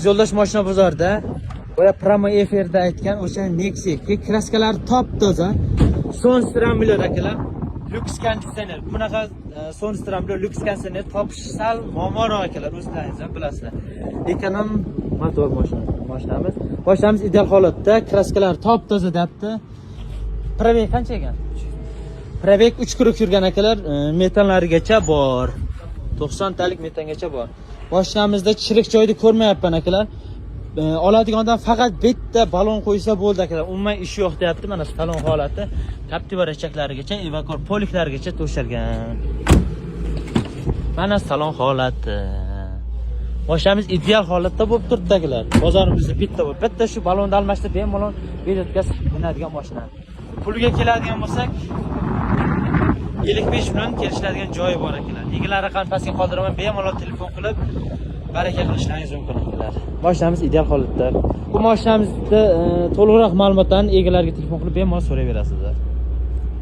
Yo'ldosh moshina bozorida boya прямой efirda aytgan o'sha Nexia краска lari top toza. Son strambillar, akalar. Lyuks konditsioner. Bunaqa son strambillar, lyuks konditsioner topish sal muammoroq, akalar, o'zlaringiz ham bilasizlar. Ekonom motor mashina mashinamiz. Mashinamiz ideal holatda, краска lari top toza deyapti. Пробег qancha ekan? Пробег 3 круг yurgan, akalar, metanlarigacha bor. 90 talik metangacha bor. Mashinamizda chirik joyda ko'rmayapman, akalar. Oladigandan faqat bitta balon qo'ysa bo'ldi, akalar. Umuman ish yo'q deyapti. Mana salon holati. Captiva rычаглarigacha, evakor полик larigacha to'shalgan. Mana salon holati. Mashinamiz ideal holatda bo'lib turibdi, akalar. Bozorimizda bitta bo'lib, bitta shu balonni almashtirib bemalol beryotgaz minadigan mashina. Puliga keladigan bo'lsak, 55 million, kelishiladigan joyi bor, akalar. Egalari raqamini pastga qoldiraman, bemalol telefon qilib baraka qilishlaringiz mumkin, akalar. Mashinamiz ideal holatda. Bu mashinamizni to'liqroq ma'lumotlarni egalariga telefon qilib bemalol so'rayverasizlar.